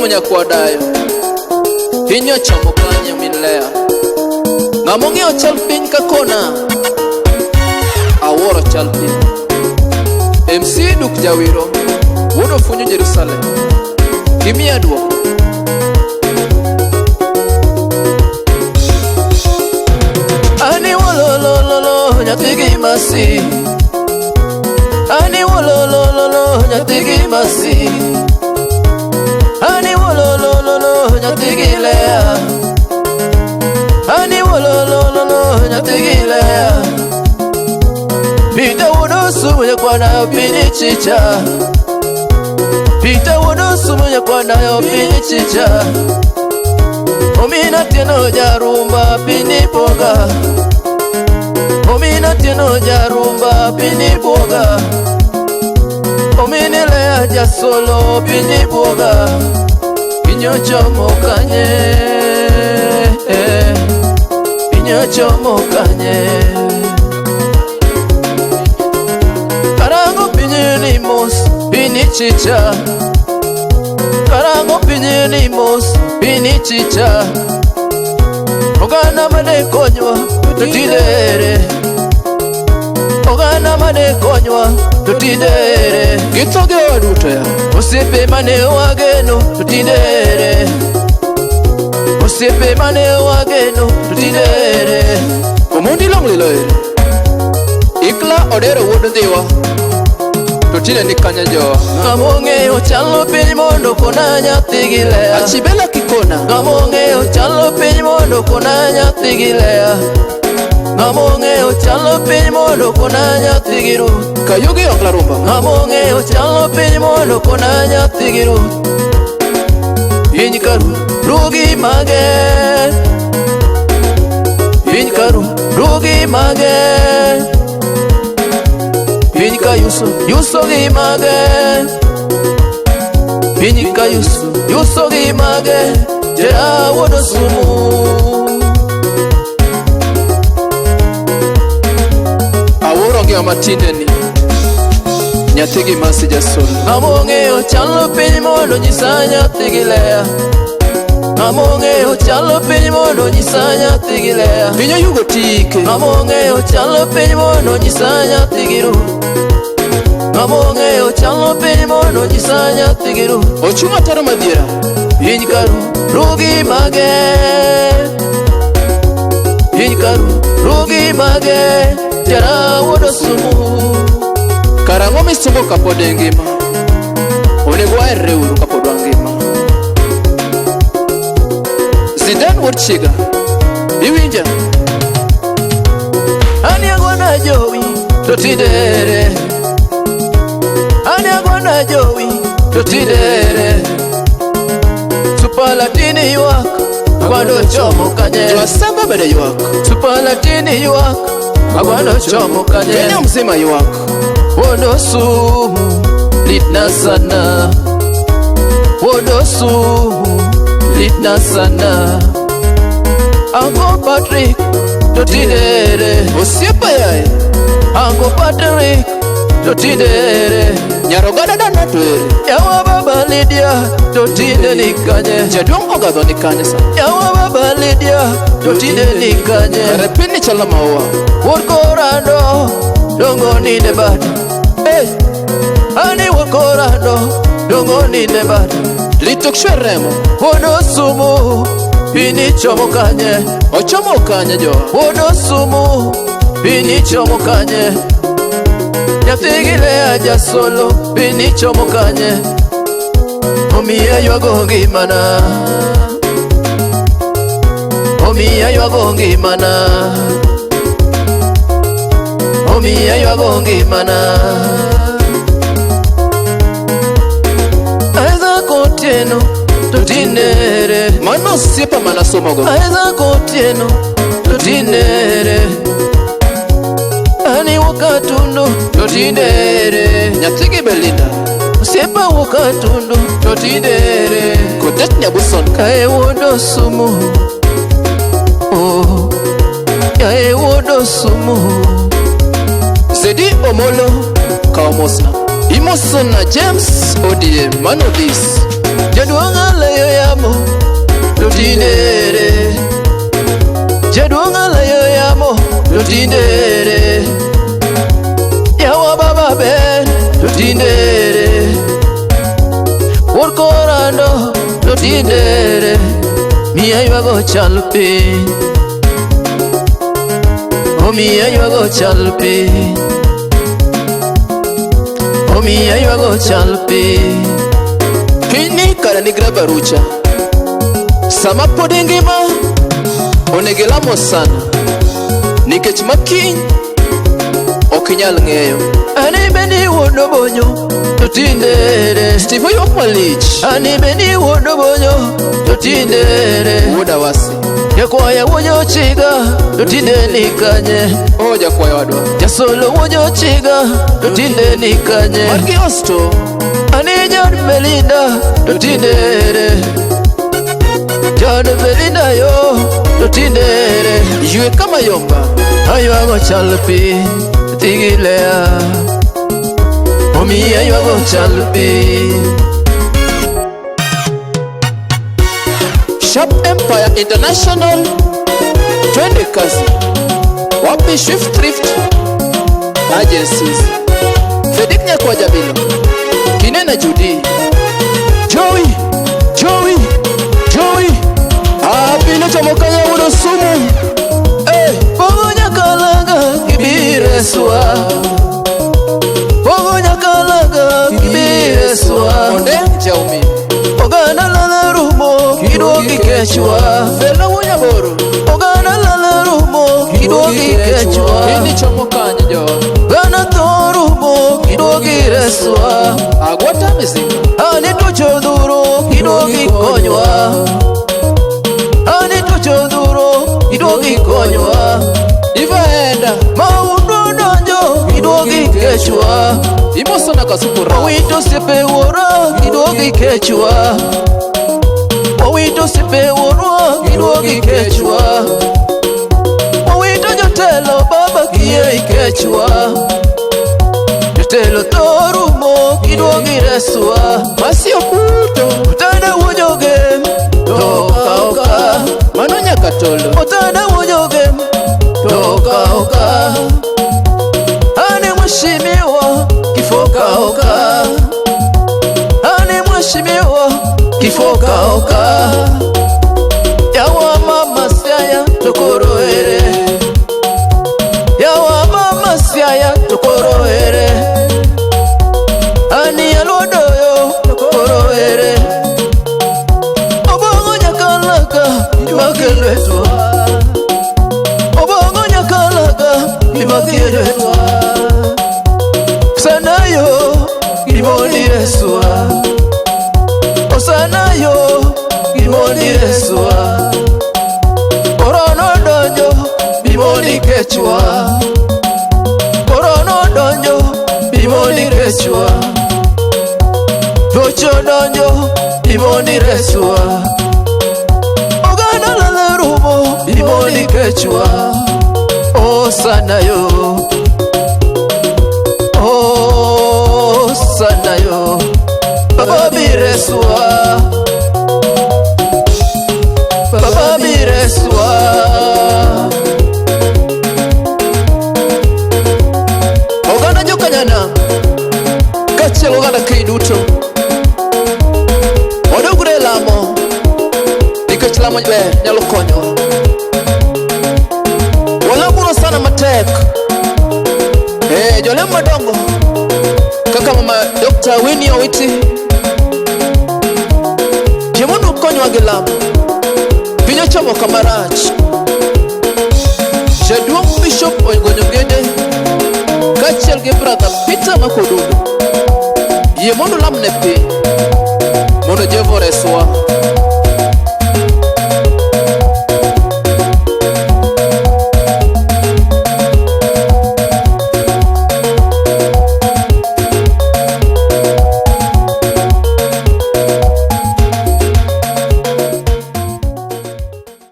Osumu nyakwa dayo. Piny ochomo kanye min Lea. Ng'ama ong'eyo chal piny ka kona. Awuoro chal piny. MC Duk Jawiro, wuod Ofunyu Jerusalem. Gimiya duoko. Ani wololololo nyathi gi masi. Ani wololololo nyathi gi masi. Ani wololololo nyathi gi Lea. Ani wololololo nyathi gi Lea. Peter wuodo sumu nyakwana piny chicha. Peter wuodo sumu nyakwana piny chicha. Omina tieno jarumba piny boga. Omina tieno jarumba piny boga. Omini Lea jasolo piny boga. Piny ochomo kanye. Piny ochomo kanye. Karango piny ni mos piny chicha. Karango piny ni mos piny chicha. Oganda mane konywa to tindere. Oganda mane konywa to tindere. Githo gi duto ya. Osiepe mane wageno to tindere. Osiepe mane wageno to tindere. Omondi long lilo ere. Ikla Odero wuod Ndhiwa. To tinde ni kanye jowa. Ng'ama ong'eyo chalo piny mondo kona nyathi gi Lea. Achibela kikona. Ng'ama ong'eyo chalo piny mondo kona nyathi gi Lea. Ng'ama ong'eyo chalo piny mondo kona nyathi gi Ruth. Kayugi Ongla Rumba. Ng'ama ong'eyo chalo piny mondo kona nyathi gi Ruth. Piny karu rugi mage. Piny karu rugi mage. Piny ka yuso yuso gi mage. Piny ka yuso yuso gi mage. Jera wuod Osumu. Awuoro ngima matinde ni. Nyathi gi Masi jasolo. Ng'ama ong'eyo chalo piny mondo nyisa nyathi gi Lea. Ng'ama ong'eyo chalo piny mondo nyisa nyathi gi Lea. Piny oyugo tike. Ng'ama ong'eyo chalo piny mondo nyisa nyathi gi Ruth. Ng'ama ong'eyo chalo piny mondo nyisa nyathi gi Ruth. Ochung' ataro madiera. Piny karu rugi mage. Piny karu rugi mage. Jara wuod Osumu. Karang'o misungo kapod ingima? Onego waherre uru kapod wangima. Zidane wuod Chiga. Iwinja? Ani agona jowi to tindere. Ani agona jowi to tindere. Supalatini ywak agwando chomo kanye. Jo-Asamba bende ywak. Supalatini ywak agwando chomo kanye. Kenya mzima ywak. Wuod Osumu litna sana. Wuod Osumu litna sana. Uncle Patrick to tindere. Osiepa yaye. Uncle Patrick to tindere. Nyarogada dana to ere. Yawa baba Lydia to tinde ni kanye. Jaduong' ogadho ni kanye sa? Yawa baba Lydia to tinde ni kanye. Kare piny ni chalo maua. Wuod Korando dongo ni ne bada. Hey. Ani wuod Korando dongo ni ne bada. Lit ok chwer remo. Wuod Osumu piny chomo kanye. Ochomo kanye jowa? Wuod Osumu piny chomo kanye. Nyathi gi Lea jasolo piny chomo kanye. Omiya ywago ngimana. Omiya ywago ngimana. Omiya ywago ngimana. Isaac Otieno to tindere. Mano osiepa manasomogo. Isaac Otieno to tindere. Ani Wakatundo to tindere. Nyathi gi Belinda. Osiepa Wakatundo to tindere. Kotet Nyabuson. Kae wuod Osumu. Oh, kae wuod Osumu. Zedi Omolo. Kaw mosna. Imosona James ODM Mano this. Jaduong' alayo yamo to tindere. Jaduong' alayo yamo to tindere. Yawa baba ben to tindere. Wuod korando to tindere. Miya ywago chal piny. Omiya ywago chal piny. Omiya ywago chal piny. Pinyni kara nigi rabarucha. Sama pod ingima, onego ilamo sana. Nikech makiny, ok inyal ng'eyo. Ani bende wuod obonyo to tindere. Steve oywak malich. Ani bende wuod obonyo to tindere. Wuod Awasi. Jakwaya wuod ochiga to tinde ni kanye. O jakwayo wadwa. Jasolo wuod ochiga to tinde ni kanye. Margi osto. Ani John Belinda to tindere. John Belinda yo to tindere. Ywe kama yomba. Aywago chal pi tigilea. Omiya ywago chal pi. Sharp Empire International. Twende kazi. Wapi Swift Thrift Agencies. Fedik Nyakwa Jabilo. Kinena Judy. Joey, Joey, Joey. Abilo chomo kanya wudo sumu. Hey, Bongo nyakalaga kibireswa. Bongo nyakalaga kibireswa. Ondeng Jaumi. Oganda lala rumo kiduogi kechwa. Felo Wunyaboro. Oganda lala rumo kiduogi kechwa. Piny chomo kanye jo. Oganda tho rumo kiduogi reswa. Agwata mizinga. Ani tucho dhuro kiduogi konywa. Ani tucho dhuro kiduogi konywa. Iva enda. Maundu donjo kiduogi kechwa. Imoso na kasukura. Wawito osiepe wuora kiduogi kechwa. Wawito osiepe wuonwa kiduogi kechwa. Wawito jotelo baba kiyie ikechwa. Jotelo tho rumo kiduogi reswa. Masi okuto. Otanda wuojogem to kaoka. Mano nyaka tolo. Otanda wuojogem to kaoka. Ane mheshimiwa kifo kaoka. Ane mheshimiwa kifo kaoka. Yawa mama siaya tokoro ere. Yawa mama siaya tokoro ere. Ani alodoyo tokoro ere. Obongo nyakalaka imakelwetwa. Obongo nyakalaka imakelwetwa. Osanayo imonireswa. Osanayo imonireswa. Korono donjo bimoni kechwa. Korono donjo bimoni kechwa. Tuoche donjo bimoni reswa. Oganda lala rumo bimoni kechwa. Osanayo. Osanayo. Baba bireswa. Baba bireswa. Oganda jokanyana. Kaachiel oganda Keny duto. Wadogre e lamo. Nikech lamo ber nyalo konyowa. Walamuru sana matek. Jolemo madongo kaka mama Dr. Winnie Owiti. Yie mondo ukonywa gi lamo. Piny ochomo kama rach. Jaduong' Bishop Ogonyo Gede kaachiel gi brother Peter Makodudu. Yie mondo ulam ne piny mondo Jehova oreswa.